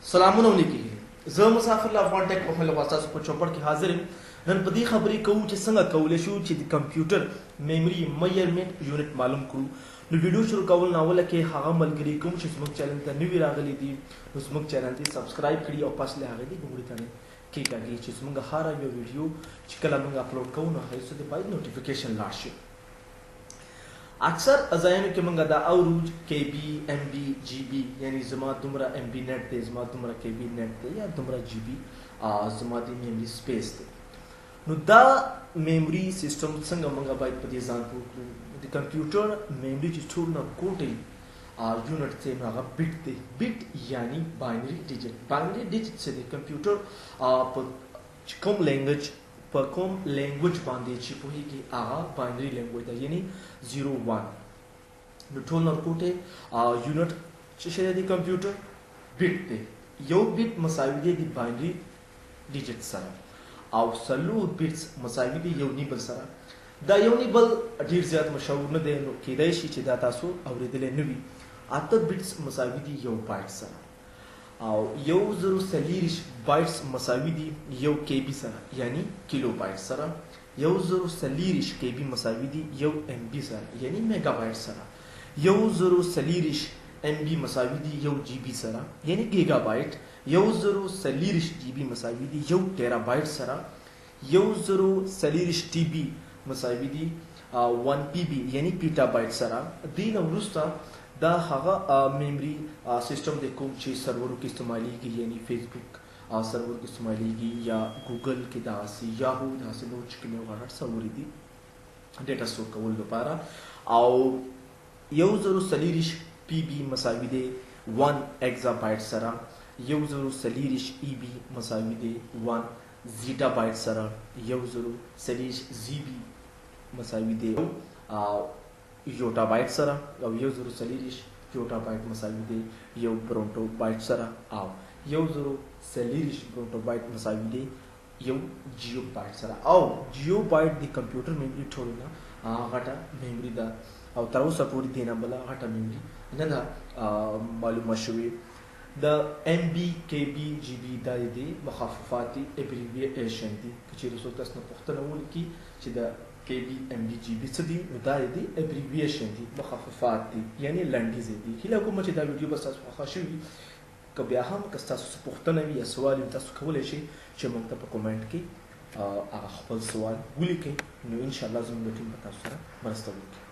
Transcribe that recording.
سلامونه ونیکي، زه مسافر له افغان ټیک په خپل تاسو په چوپړ کې حاضر یم. نن په دې خبرې کوو چې څنګه کولی شو چې د کمپیوټر میموري میژرمنټ یونټ معلوم کړو. نو ویډیو شروع کول نه اوله کې هغه ملګري کوم چې زموږ چینل ته نوي راغلي دي، نو زموږ چینل دې سبسکرایب کړي او پس له هغې دې ګوګړي تڼۍ کېکاږي چې زموږ هره یو ویډیو چې کله موږ اپلوډ کوو نو هغې څه دې باید نوټیفیکیشن لاړ شي. اکثر ځایونو کې موږ دا اورو کې بي، ایم بي، جی بي، یعنی زما دومره ایم بي نت دی، زما دومره کې بي نت دی، یا دومره جی بي زما د میموري سپیس دی. نو دا میموري سیستم څنګه موږ باید په دې ځان پوه کړو؟ د کمپیوټر میموري چې ټول نه کوټی یونټ دی نو هغه بیټ دی. بیټ یعنی باینري ډیجیټ. باینري ډیجیټ څه دی؟ کمپیوټر په کوم لینګویج په کوم لینګویج باندې چې پوهېږي هغه باینري لینګویج ده، یعنی 0 1. نو ټول نرکوټې یونټ چې شی دی د کمپیوټر بیټ دی. یو بیټ مساوي دی د باینري ډیجیټ سره او 4 بیټس مساوي دی یو نیبل سره. دا یو نیبل ډیر زیات مشهور نه دی، نو کیدای شي چې دا تاسو اورېدلی نه وي. 8 بیټس مساوي دي یو بایټ سره او 1024 بایټس مساوي دي یو کې بي سره، یعنی کیلو بایټ سره. 1024 کې بي مساوي دي یو ایم بي سره، یعنی میګا بایټ سره. 1024 ایم بي مساوي دي یو جی بي سره، یعنی ګیګا بایټ. 1024 جی بي مساوي دي یو ټیرا بایټ سره. 1024 ټي بي مساوي دي 1 پی بي، یعنی پیټا بایټ سره. دې نه وروسته دا هغه میموري سیستم دی کوم چې سرورو کې استعمالیږي، یعنی فیسبوک سرور کې استعمالیږي یا ګوګل کې، داسې یاهو، داسې نور چې کوم یو غټ سرور دي ډیټا سټور کولو لپاره. او 1024 پی بي مساوي دی 1 ایگزا بایټ سره. 1024 ای بي مساوي دی 1 زیټا بایټ سره. 1024 زی بي مساوي دی یوټا بایټ سره او 1024 یوټا بایټ مساوي دی یو برونټو بایټ سره او 1024 برونټو بایټ مساوي دی یو جیو بایټ سره. او جیو بایټ د کمپیوټر میموري ټولو نه غټه میموري ده او تر اوسه پورې دې نه بله غټه میموري نه ده معلومه شوې. د ایم بي، کې بي، جی بي دا د مخففات دي، ابریویشن دي. که چیرې څوک تاسو نه پوښتنه ولیکي چې د کې بي، ایم بي، جی بي څه دي، نو دا د ابریویشن دي، مخففات دي، یعنی لنډیز دي. هیله کوم چې دا ویډیو به ستاسو خوښه شوي. که بیا هم که ستاسو څه پوښتنه وي یا سوال وي، تاسو کولی شئ چې موږ ته په کومنټ کې هغه خپل سوال ولیکئ، نو انشاءالله زموږ ټیم به تاسو سره مرسته وکړي.